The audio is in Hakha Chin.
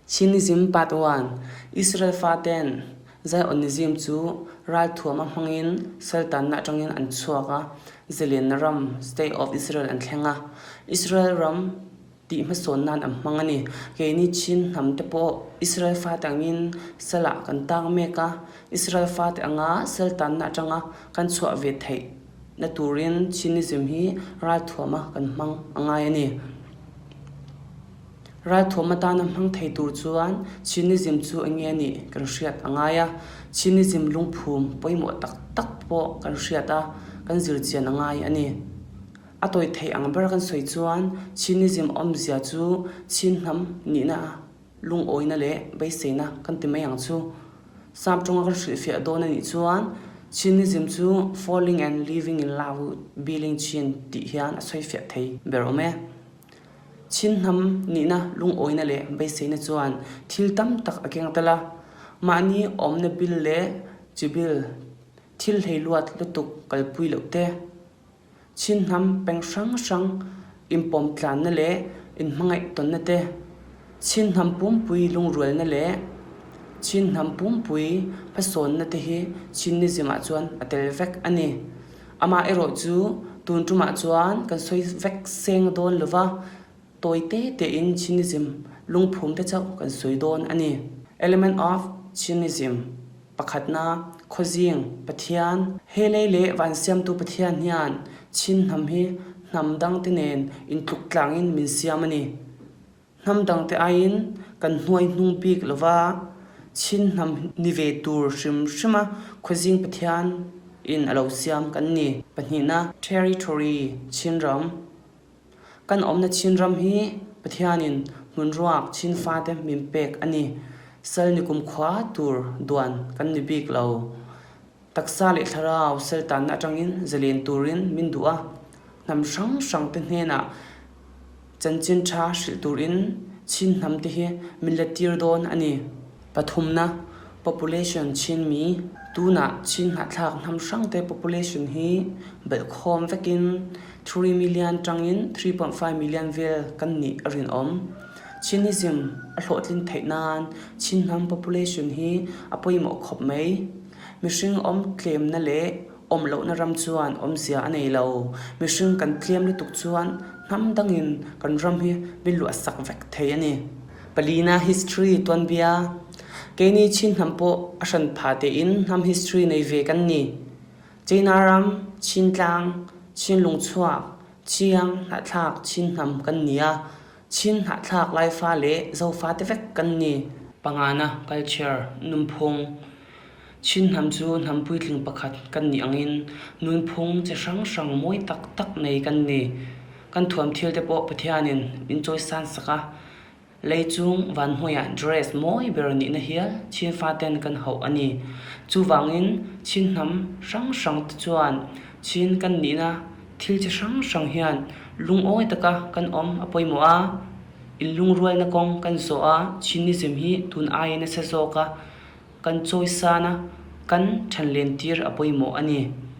Chinism Part 1 Israel faten Zionism cu ralthuam a hmangin saltannak ṭangin an chuak a, zalennak ram State of Israel an thleng a. Israel ram ti hmasawnnak an hmang a ni. Kei nih Chin hnam te pawh Israel fate angin sal ah kan tang mek a, Israel fate anga saltannak ṭanga kan chuah ve theih na turin Chinism hi ralthuam ah kan hmang a ngai a ni. Ralthuam atan a hmang thei tur chuan Chinism cu a nge nih kan hriat a ngai a. Chinism lungphum pawimawh taktak pawh kan hriat a, kan zirchian a ngai a ni. A tawi thei ang ber kan sawi chuan Chinism awmzia cu Chin hnam nihna lungawina le beiseina kan ti mai ang chu. Sapṭawng a kan hrilhfiah dawn a nih chuan Chinism cu Falling and Living in Love with Billing Chin tih hian a sawifiah thei ber awm e. Chin hnam nihna lungawina le beiseina chuan thil tam tak a keng tel a. Mahni awmna bil le chibil thil hleiluat lutuk kalpui loh te, Chin hnam peng hranghrang inpawmtlanna le inhmangaih tawnna te, Chin hnam pumpui lungrualna le Chin hnam pumpui hmasawnna te hi Chinism ah chuan a tel vek a ni. Amaherawh chu tun tumah chuan kan sawi vek seng dawn lova, tawi te tein Chinism lungphum te chauh kan sawi dawn a ni. Element of Chinism, Pakhatna, Khawzing, Pathian, He lei leh van siamtu Pathian hian Chin hnam hi hnam dangte nen intluk tlangin min siam a ni. Hnam dangte aiin kan hnuai hnung bik lova Chin hnam ni ve tur hrim hrima Khuazing Pathian in a lo siam kan ni. Pahnihna, Territory, Chinram Kan awmna Chinram hi Pathianin hmunruak Chin fate min pek a ni. Sal ni kumkhua tur duan kan ni bik lo. Taksa leh thlarau saltanna atangin zalen turin min duh a, hnam hrang hrangte hnenah chanchin tha hrilh turin Chin hnamte hi min la tir dawn a ni. Pathumna, Population Chinmi, Tunah Chin hnahthlak hnam hrangte population hi belhkhawm vekin 3 million tangin 3.5 million vel kan nih a rinawm. Chinism a hlawhtlin theih nan Chin hnam population hi a pawimawh khawp mai. Mihring awm tlemna leh awm lohna ram chuan awmzia a nei lo. Mihring kan tlem lutuk chuan hnam dangin kan ram hi min luah sak vek thei a ni. Palina history tuanbia Keini Chin hnam pawh a hran pha tein hnam history nei ve kan ni. China ram, Chin tlang, Chin lungchuak, Chiang, hnahthlak Chin hnam kan ni a. Chin hnahthlak Laifa le Zofa te vek kan ni. Pangana culture, nunphung, Chin hnam cu hnam puitling pakhat kan nih angin nunphung chi hranghrang mawi taktak nei kan ni. Kan thuam thil te pawh Pathian in min cawisan sak a, leicung vanhnuai ah dress mawi ber nihna hial Chin faten kan hauh a ni. Chuvangin Chin hnam hranghrang te chuan Chin kan nihna thil chi hranghrang hian lungawi taka kan awm a pawimawh a, inlungrualna kawng kan zawh a, Chinism hi tun aiin nasa zawk a, kan chawisan a, kan ṭhanlen tir a pawimawh a ni.